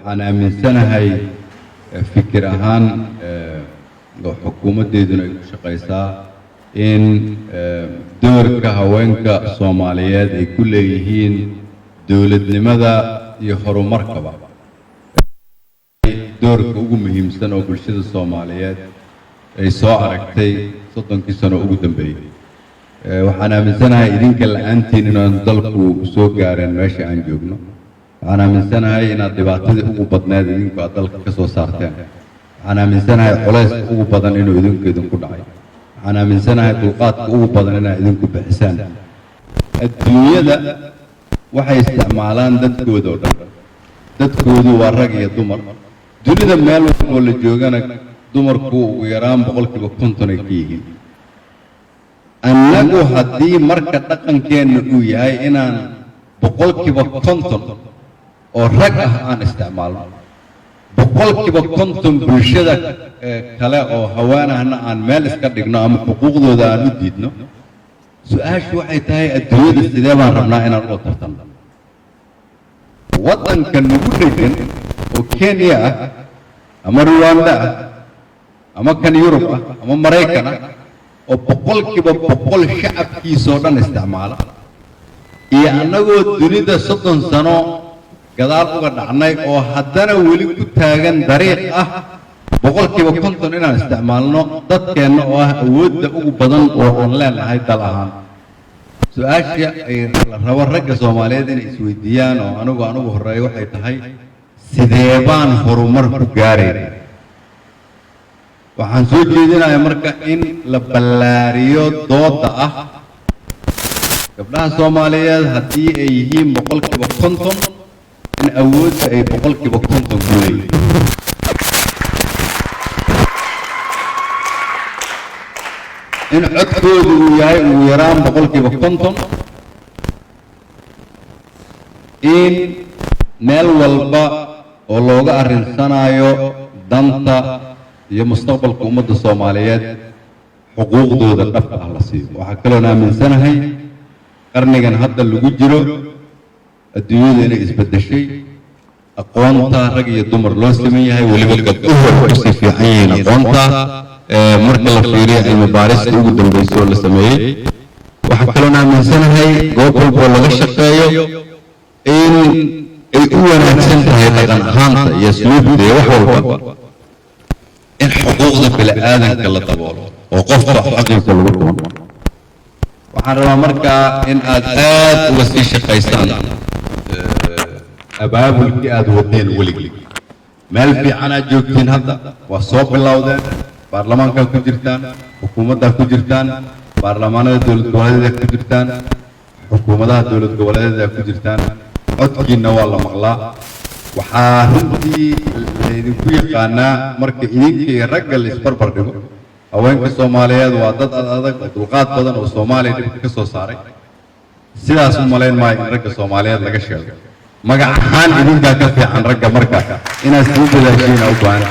Waxaan aaminsanahay fikir ahaan oo xukuumaddeeduna ay ku shaqaysaa in doorka haweenka Soomaaliyeed ay ku leeyihiin dowladnimada iyo horumarkaba doorka ugu muhiimsan oo bulshada Soomaaliyeed ay soo aragtay 30kii sano ugu dambeeyey. Waxaan aaminsanahay idinka la'aantiin inaan dalku soo gaareen meesha aan joogno. Waxaan aaminsanahay inaad dhibaatadii ugu badneed idinku aad dalka ka soo saarteen. Waxaan aaminsanahay culayska ugu badan inuu idinku idinku dhacay. Waxaan aaminsanahay dulqaadka ugu badan inaad idinku bixisaan. Adduunyada waxay isticmaalaan dadkooda oo dhan. Dadkoodu waa rag iyo dumar. Dunida meel walboo la joogana dumarku ugu yaraan 50% ay ka yihiin. Annagu haddii marka dhaqankeenna uu yahay inaan 50% oo rag ah aan isticmaalno, 50% bulshada kale oo haween ahna aan meel iska dhigno ama xuquuqdooda aan u diidno, su-aashu waxay tahay: adduunyada sidee baan rabnaa inaan ula tartanno? Waddanka nagu dhegan oo Kenya ah ama Ruwanda ah ama kan Yurub ah ama Maraykan ah oo 100% shacabkiisoo dhan isticmaala, iyo annagoo dunida 30 sano gadaal uga dhacnay oo haddana weli ku taagan dariiq ah 50% inaan isticmaalno dadkeenna oo ah awoodda ugu badan oo aan leenahay dal ahaan. Su-aasha ay la rabo ragga Soomaaliyeed inay isweydiiyaan oo anigu horreeyo waxay tahay: sidee baan horumar ku gaarayna? Waxaan soo jeedinayaa marka in la ballaariyo doodda ah gabdhaha Soomaaliyeed haddii ay yihiin 50% in awoodda ay 50% ku leeyihiin, in codkoodu uu yahay ugu yaraan 50%, in meel walba oo looga arrinsanaayo danta iyo mustaqbalka ummadda Soomaaliyeed xuquuqdooda dhabta ah la siiyo. Waxaa kaloon aaminsanahay qarnigan hadda lagu jiro adduunyadu inay isbeddeshay, aqoonta rag iyo dumar loo siman yahay, weliba gabdhuhu ay kusii fiican yihiin aqoonta marka la fiiriyo cilmi baarista ugu dambeysay oo la sameeyey. Waxaa kaloon aaminsanahay goob walba oo laga shaqeeyo in ay u wanaagsan tahay dhaqan ahaanta iyo asluubta iyo wax walba in xuquuqda bini'aadanka la daboolo oo qofka xaqiisa lagu tumo. Waxaan rabaa markaa in aad aad uga sii shaqaysaan abaabulkii aad wadeen weligii. Meel fiican aad joogtiin hadda, waa soo bilowdeen, baarlamaankaa ku jirtaan, xukuumaddaa ku jirtaan, baarlamaanada dowlad goboleedyada ku jirtaan, xukuumadaha dowlad goboleedyada ku jirtaan, codkiinna waa la maqlaa. Waxaa runtii laydinku yaqaanaa marka idinka iyo ragga la isbarbar dhigo, haweenka Soomaaliyeed waa dad ad adag oo dulqaad badan oo Soomaaliya dhibka ka soo saaray. Sidaas u malayn maayo in ragga Soomaaliyeed laga sheego. Magac ahaan idinkaa ka fiican ragga, marka inaad sii dadaashiina u baahan.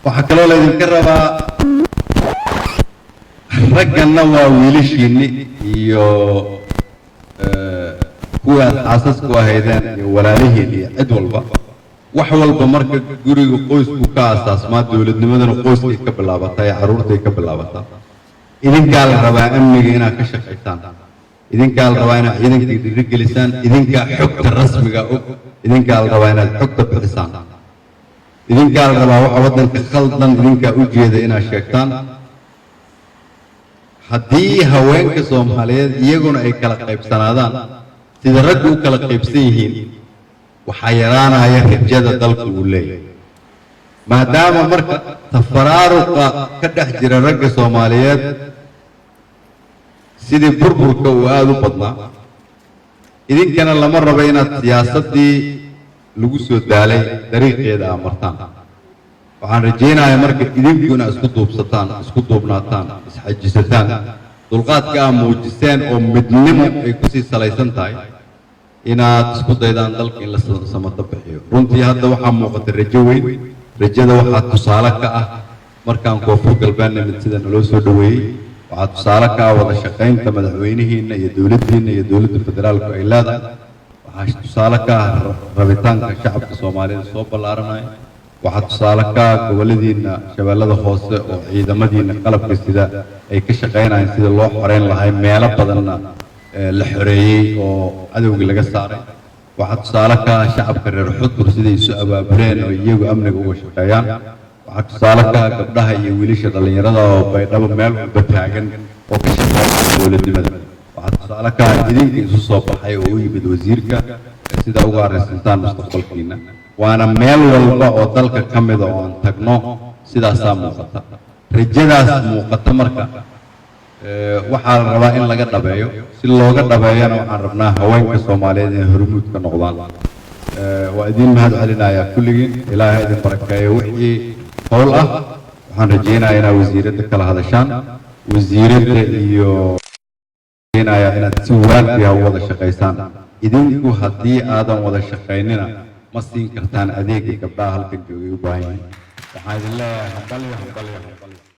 Waxaa kaloo laydinka rabaa, ragganna waa wiilashiinni iyo kuwii aad xaasasku ahaydeen iyo walaalihiin iyo cid walba, wax walba. Marka guriga qoysku ka asaasmaa, dowladnimadana qoyskay ka bilaabataa ee carruurtay ka bilaabataa. Idinkaa la rabaa amniga inaad ka shaqaysaan, idinkaa la rabaa inaad ciidanka dhiirigelisaan, idinkaa xogta rasmiga og, idinkaa la rabaa inaad xogta bixisaan, idinkaa la rabaa waxa waddanka khaldan idinkaa u jeeda inaad sheegtaan. Haddii haweenka Soomaaliyeed iyaguna ay kala qaybsanaadaan sida raggu u kala qaybsan yihiin, waxaa yaraanaya rajada dalku uu leeyahay, maadaama marka tafaraaruqa ka dhex jira ragga Soomaaliyeed sidii burburka uu aada u badnaa. Idinkana lama rabo inaad siyaasaddii lagu soo daalay dariiqeeda aa martaan. Waxaan rajaynayaa marka idinku inaad isku duubsataan, isku duubnaataan, isxajisataan, dulqaadka aa muujiseen oo midnimo ay kusii salaysan tahay, inaad isku daydaan dalka in la samato bixiyo. Runtii hadda waxaa muuqata rajo weyn. Rajada waxaa tusaale ka ah markaan Koonfur Galbeed nimid sida naloo soo dhoweeyey. Waxaa tusaale ka ah wada shaqaynta madaxweynihiina iyo dowladdiina iyo dowladda federaalku ay leedahay. Waxaa tusaale ka ah rabitaanka shacabka Soomaaliyeed soo ballaaranaya. Waxaa tusaale ka ah goboladiina Shabeellada Hoose oo ciidamadiina qalabka sida ay ka shaqaynayaan sida loo xoreyn lahay, meelo badanna la xoreeyey oo cadowgii laga saaray. Waxaa tusaale ka ah shacabka reer Xudur siday isu abaabuleen oo iyagu amniga uga shaqeeyaan. Waxaa tusaale ka ah gabdhaha iyo wiilasha dhallinyarada oo Baydhabo meel walba taagan oo ka shaqeeya dowladnimada. Waxaa tusaale ka ah idinka isu soo baxay oo u yimid wasiirka sida uga arrinsantaan mustaqbalkiina. Waana meel walba oo dalka ka mida oo aan tagno sidaasaa muuqata, rajadaas muuqata. Marka waxaa la rabaa in laga dhabeeyo. Si looga dhabeeyana, waxaan rabnaa haweenka Soomaaliyeed inay hormuud ka noqdaan. Waa idiin mahad celinayaa kulligiin. Ilaahay idin barakeeyo. Wixii howl ah waxaan rajaynayaa inaad wasiiradda kala hadashaan, wasiiradda iyo rajaynayaa inaad si waafiya u wada shaqaysaan. Idinku haddii aadan wada shaqaynina, ma siin kartaan adeega gabdhaha halkan joogay u baahan yihiin. Waxaan idin leeyahay hambalyo, hambalyo, hambalyo.